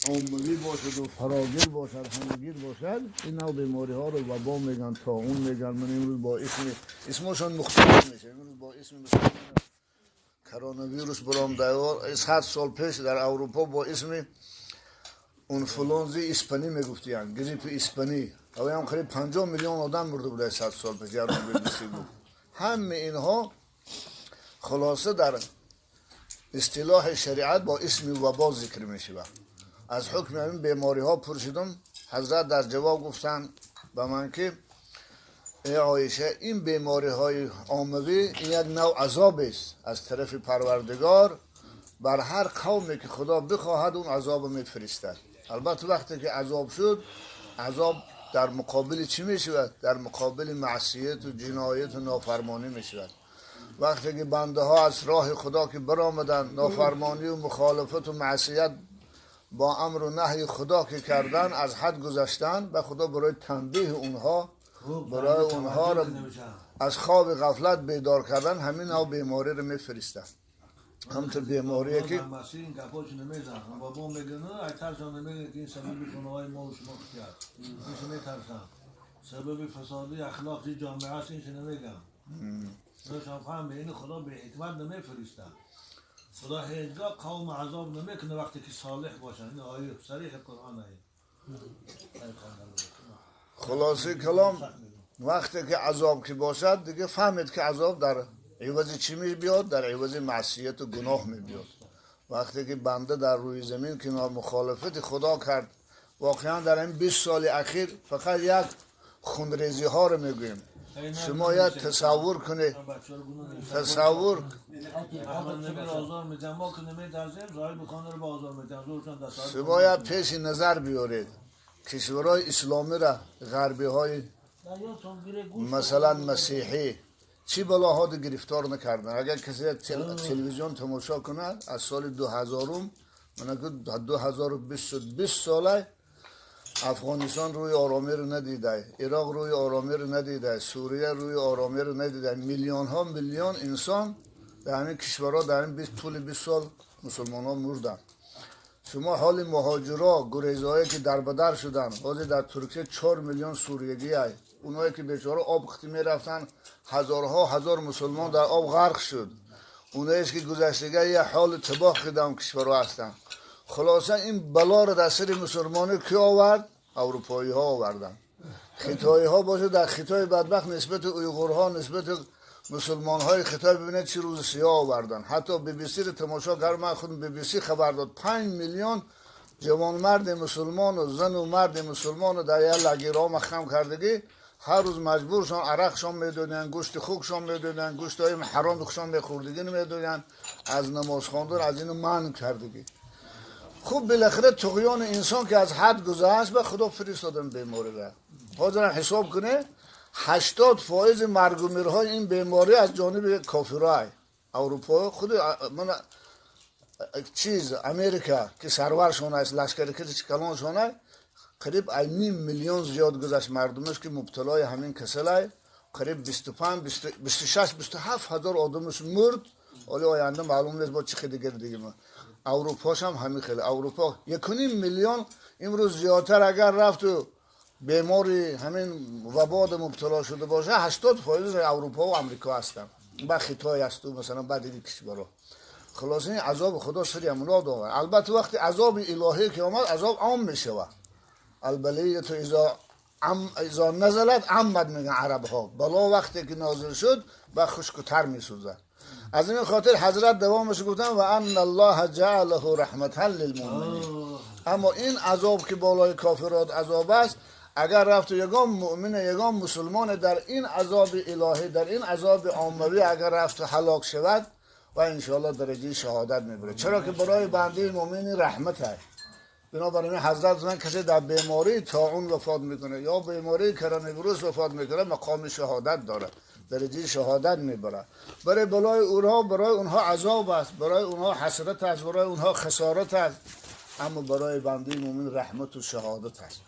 عمومی باشد و فراگیر باشد، همگیر باشد، این نوع بیماری ها رو وبا میگن، طاعون میگن. من امروز با اسم اسمشون مختلف میشه. امروز با اسم مثلا کرونا ویروس برام دیوار 100 سال پیش در اروپا با اسم انفلونزی اسپانی میگفتن، گریپ اسپانی. او هم قریب 50 میلیون آدم مرده بوده 100 سال پیش، یارو بی بود. همه اینها خلاصه در اصطلاح شریعت با اسم وبا ذکر میشه. از حکم این بیماری ها پرسیدم، حضرت در جواب گفتن به من که ای عایشه، این بیماری های عاموی این یک نوع عذاب است از طرف پروردگار بر هر قومی که خدا بخواهد اون عذاب میفرستد. البته وقتی که عذاب شد، عذاب در مقابل چی میشود؟ در مقابل معصیت و جنایت و نافرمانی میشود. وقتی که بنده ها از راه خدا که برآمدن، نافرمانی و مخالفت و معصیت با امر و نهی خدا که کردن، از حد گذشتن، و خدا برای تنبیه اونها، برای اونها رو از خواب غفلت بیدار کردن، همین ها بیماری رو میفرستن. همونطور بیماریه که سبب فسادی اخلاقی جامعه است، اینش نمیگم. این خدا به حکمت نمیفرسته. خدا هیچگاه قوم عذاب نمیکنه وقتی که صالح باشن. این آیه صریح قرآن است. خلاصه کلام وقتی که عذاب که باشد دیگه فهمید که عذاب در عوض چی می بیاد؟ در عوض معصیت و گناه می بیاد. وقتی که بنده در روی زمین که مخالفت خدا کرد، واقعا در این 20 سال اخیر فقط یک خونریزی ها رو میگوییم. شما باید تصور کنید، تصور شما باید پیش نظر بیارید کشورهای اسلامی را، غربی های مثلا مسیحی چی بلاها گرفتار نکردن. اگر کسی تلویزیون تماشا کنه از سال 2000، من 2020 ساله افغانستان روی آرامی رو ندیده، عراق روی آرامی رو ندیده، سوریه روی آرامی رو ندیده. میلیون ها میلیون انسان در همین کشورها در این طول 20 سال مسلمان ها مردن. شما حال مهاجرا، گریزهایی که در بدر شدن، حاضر در ترکیه 4 میلیون سوریگی های، اونایی که بیچاره آب ختی میرفتن، هزارها هزار مسلمان در آب غرق شد. اونایی که گذشتگی یه حال تباه کردن کشورها هستن. خلاصه این بلا رو در سر مسلمانی کی آورد؟ اروپایی ها آوردن. خطایی ها باشه، در خطای بدبخت نسبت اویغورها، نسبت مسلمان های خطای ببینید چه روز سیاه آوردن. حتی بی بی سی رو تماشا کردم، من خودم بی بی سی خبر داد 5 میلیون جوان مرد مسلمان و زن و مرد مسلمان رو در یک لگیرها مخم کردگی، هر روز مجبورشان عرقشان میدادن، گوشت خوکشان میدادن، گوشت های حرام خوشان میخوردگی نمیدادن، از نماز خواندن از اینو منع کردگی. خب بالاخره طغیان انسان که از حد گذشت، به خدا فرستادن بیماری را. حاضر حساب کنه 80% مرگ و میرهای این بیماری از جانب کافرای اروپا، خود من چیز امریکا که سرورشون است، لشکر که کلانشون است، قریب 0.5 میلیون زیاد گذشت مردمش که مبتلای همین کسلای، قریب 25 26 27 هزار آدمش مرد. حالا آینده معلوم نیست با چه دیگه دیگه. اروپاش هم همین خیلی، اروپا 1.5 میلیون امروز زیادتر اگر رفت و بیماری همین وبا مبتلا شده باشه، 80% اروپا و امریکا هستن، بعد خطای هست و مثلا بعد دیگه کشورها. خلاصه این عذاب خدا سری همونا آورد. البته وقتی عذاب الهی که آمد، عذاب عام میشه. البلیه اذا نزلت عمد میگن عرب ها، بلا وقتی که نازل شد و خشک و تر میسوزد. از این خاطر حضرت دوامش گفتن و ان الله جعله رحمتا للمؤمنین. اما این عذاب که بالای کافرات عذاب است، اگر رفت یگان مؤمن یگان مسلمان در این عذاب الهی، در این عذاب عاموی اگر رفت هلاک شود و انشاءالله درجه شهادت میبره، چرا که برای بنده مؤمن رحمت است. بنابراین حضرت من کسی در بیماری طاعون وفات میکنه یا بیماری کرونا ویروس وفات میکنه، مقام شهادت داره، درجه شهادت میبره. برای بلای اونها، برای اونها عذاب است، برای اونها حسرت است، برای اونها خسارت است، اما برای بنده مؤمن رحمت و شهادت است.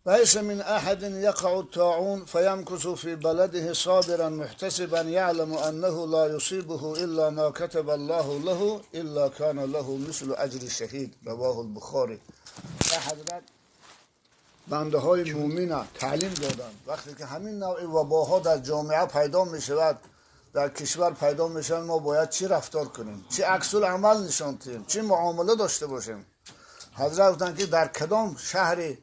ليس من أحد يقع الطاعون فيمكث في بلده صابرا محتسبا يعلم أنه لا يصيبه إلا ما كتب الله له إلا كان له مثل أجر الشهيد. رواه البخاري. حضرت بنده های مومن تعلیم دادن وقتی که همین نوع وباها در جامعه پیدا می شود، در کشور پیدا می شود، ما باید چی رفتار کنیم، چی عکس العمل نشان دهیم، چی معامله داشته باشیم. حضرت گفتند که در کدام شهری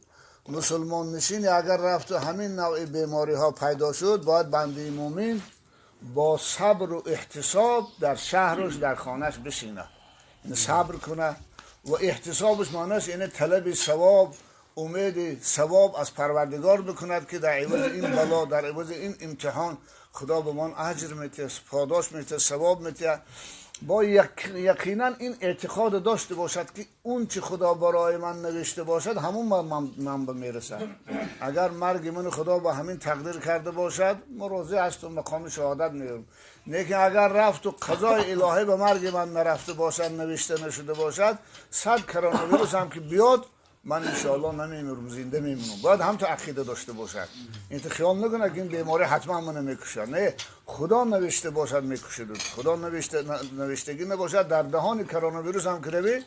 مسلمان نشین اگر رفت و همین نوع بیماری ها پیدا شد، باید بنده مومن با صبر و احتساب در شهرش در خانهش بشینه، یعنی صبر کنه و احتسابش معناش اینه طلب ثواب، امید ثواب از پروردگار بکند که در عوض این بلا، در عوض این امتحان خدا به من اجر میده، پاداش میده، ثواب میده. با یقینا این اعتقاد داشته باشد که اون چه خدا برای من نوشته باشد همون من به میرسد. اگر مرگ من خدا با همین تقدیر کرده باشد من راضی هستم، مقام شهادت میرم. لیکن اگر رفت و قضای الهی به مرگ من نرفته باشد، نوشته نشده باشد، 100 کرونا ویروس هم که بیاد من انشاءالله نمیمیرم، زنده میمونم. باید هم تو عقیده داشته باشد، این تو خیال نکنه که این بیماری حتما منو میکشه. نه، خدا نوشته باشد میکشه. خدا نوشتگی نباشد در دهان کرونا ویروس هم که روی،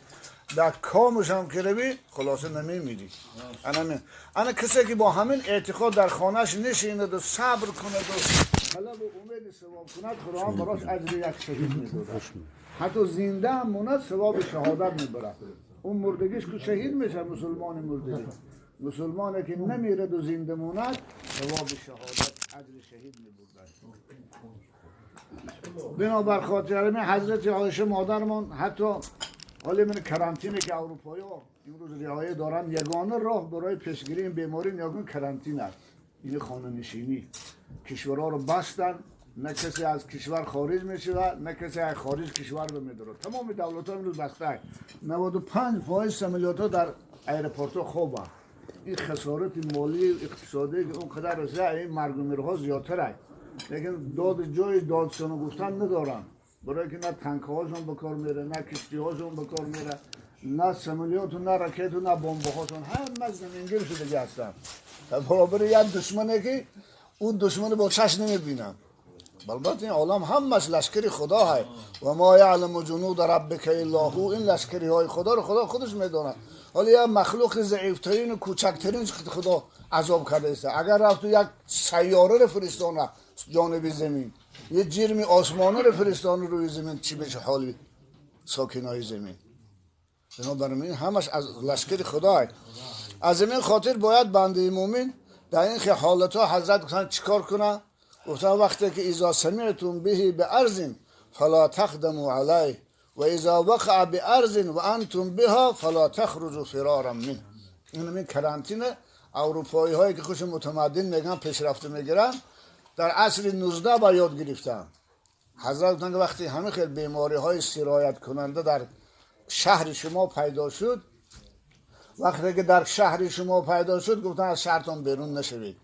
در کامش هم که روی، خلاصه نمیمیری. انا کسی که با همین اعتقاد در خانهش نشیند و صبر کند و طلب و امید ثواب کند، خدا هم براش اجر یک شهید میداد. حتی زنده هم موند ثواب شهادت میبرد. اون مردگیش که شهید میشه، مسلمان مردگی، مسلمانی که نمیرد و زنده موند ثواب شهادت اجر شهید میبرد. بنابر خاطر حضرت عایشه مادرمان حتی حالا من کرانتینه که اروپایی ها امروز رعایت دارن، یگانه راه برای پیشگیری این بیماری یگانه کرانتین است، این خانه نشینی. کشورها رو بستن، نه کسی از کشور خارج میشه نه کسی از خارج کشور به میداره. تمام دولت ها امروز بسته. 95% سملیات ها در ایرپورت ها خوبه. این خسارت مالی اقتصادی که اونقدر رسه، این مرگ و میرها زیادتر است. لیکن داد جای دادشان گفتن ندارن، برای که نه تانک هاشون به کار میره، نه کشتی هاشون به کار میره، نه سملیات و نه راکت و نه بمب هاشون، همه زمینگیر شده هستن. برابر یک دشمنه که اون دشمن با چشم نمیبینن. البته این عالم همش لشکری خدا هست و ما یعلم جنود ربک الا هو. این لشکری های خدا رو خدا خودش میدونه. حالا یک مخلوق ضعیفترین و کوچکترین خدا عذاب کرده است. اگر رفت یک سیاره رو فرستانه جانب زمین، یه جرم آسمانه رو فرستانه روی زمین، چی بشه حال ساکنای زمین؟ بنابراین همش از لشکر خدا هست. از این خاطر باید بنده مومن در این حالت ها حضرت گفتن چیکار کنه؟ گفتن وقتی که اذا سمعتم به بارض فلا تقدموا علیه و اذا وقع بارض و انتم بها فلا تخرجوا فرارا منه. این کرانتین اروپایی هایی که خوش متمدن میگن پیشرفته میگیرن در عصر 19 با یاد گرفتن. حضرت گفتن که وقتی همه خیلی بیماری های سرایت کننده در شهر شما پیدا شد، وقتی که در شهر شما پیدا شد، گفتن از شهرتون بیرون نشوید.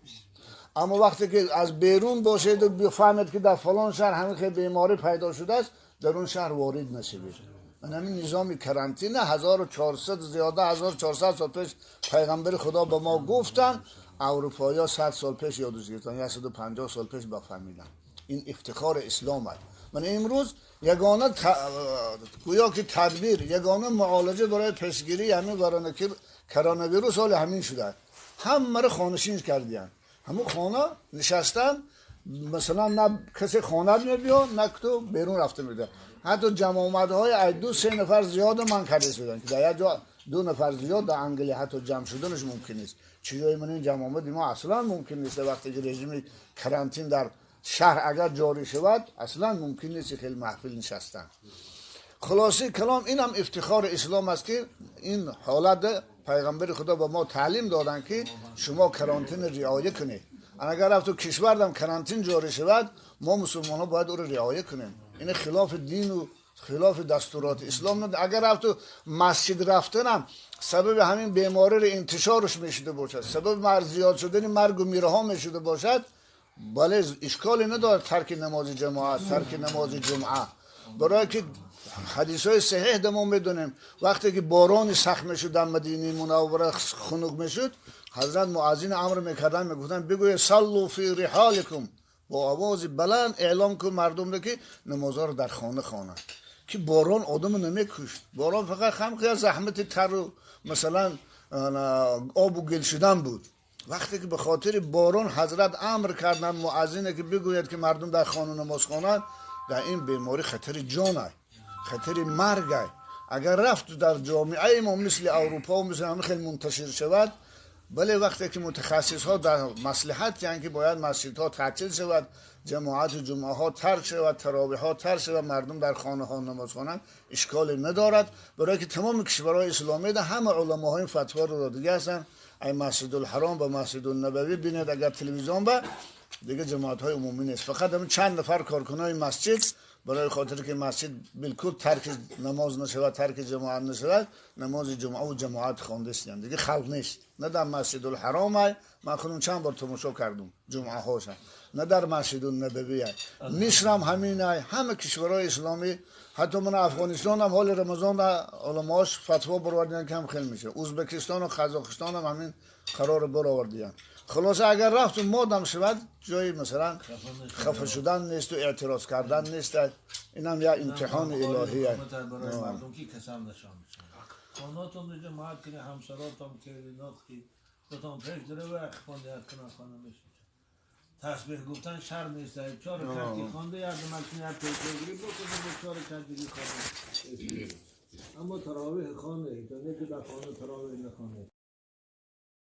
اما وقتی که از بیرون باشید و بفهمید که در فلان شهر همین خیلی بیماری پیدا شده است، در اون شهر وارد نشوید. من همین نظام کرانتینه 1400 زیاده 1400 سال پیش پیغمبر خدا به ما گفتن، اروپایی‌ها 100 سال پیش یادش گرفتن، 150 سال پیش بفهمیدن. این افتخار اسلام است. من امروز یگانه گویا که تدبیر، یگانه معالجه برای پیشگیری همین کرونا ویروس حال همین شده. همه رو خانه‌نشین کردن. همون خانه نشستن، مثلا نه کسی خانه میاد نه تو بیرون رفته میده. حتی جمع آمدهای از 2-3 نفر زیاد من کرده شدن که در یک جا 2 نفر زیاد در انگلی حتی جمع شدنش ممکن نیست. چیزای من این جمع آمد ما اصلا ممکن نیست. وقتی که رژیم کرانتین در شهر اگر جاری شود اصلا ممکن نیست خیلی محفل نشستن. خلاصه کلام اینم افتخار اسلام است که این حالت پیغمبر خدا به ما تعلیم دادن که شما کرانتین رعایت کنید. اگر رفت تو کشور دم کرانتین جاری شود، ما مسلمان ها باید او رو رعایت کنیم. این خلاف دین و خلاف دستورات اسلام نه. اگر رفت تو مسجد رفتنم سبب همین بیماری رو انتشارش میشده باشد، سبب مرگ زیاد شدن مرگ و میرها میشده باشد، بله اشکالی نداره ترک نماز جماعت، ترک نماز جمعه، برای که Ҳадисҳои саҳеҳ да мо медонем, вақте ки борони сахт мешуд дар Мадинаи Мунаввара, хунук мешуд, ҳазрат муаззин амр мекарданд, мегуфтанд: бигӯед «صلوا في رحالكم», бо овози баланд эълом кун мардумро, ки намозҳоро дар хона хонанд, ки борон одамо намекушт. Борон фақат ҳам заҳмати тару масалан обу гил шудан буд. Вақте ки ба хотири борон ҳазрат амр карданд муаззине, ки бигӯяд, ки мардум дар хона намоз хонанд, дар ин беморӣ хатари ҷон, хатари марг. Агар рафт дар ҷомеаи мо мисли Аврупо, мисли ҳамин хеле мунташир шавад, вале вақте ки мутахассисҳо дар маслиҳат яъне ки бояд масҷидҳо таътил шавад, ҷамоати ҷумъаҳо тарк шавад, таровиҳҳо тарк шавад, мардум дар хонаҳо намоз хонанд, ишколе надорад, барои ки тамоми кишварҳои исломӣ ҳама уламоҳои фатворо додагӣ ҳастанд. Ай Масҷидулҳаром ба Масҷидуннабавӣ бинед, агар телевизион ба дига ҷамоатҳои умумӣ нест, фақат ҳамин чанд нафар коркунои масҷид, барои хотире ки масҷид билкул тарки намоз нашавад, тарки ҷамоат нашавад, намози ҷумъа ва ҷамоат хондастиянд. Дига халқ нест, на дар Масҷидулҳаром, ай ман худам чанд бор тамошо кардум ҷумъаҳоша, на дар Масҷидуннабавӣ. Ай Мисрам ҳамин, ай ҳама кишварҳои исломӣ, ҳатто ман Афғонистон ҳам ҳоли Рамазон уламош фатво баровардиянд, ки ҳам хел мешавад. Ӯзбекистону Қазоқистон ҳам ҳамин қарорро баровардиянд. Хулоса, агар рафту модам шавад, ҷои масалан хафа шудан несту эътироз кардан нест. Инам як имтиҳони илоҳия. Мардум ки касам нишон хонатон ҷамоат кунӣ, ҳамсаротон ки худтон пеш дарава хондият кунан, хона мешин. Тасбеҳ гуфтан шарт нест. Чор ракат ки хонда, як макни як пешгирӣ бикунӣ, бо чор ракат диги хонда. Аммо таровиҳ хонда, то не ки дар хона таровиҳ нахонед.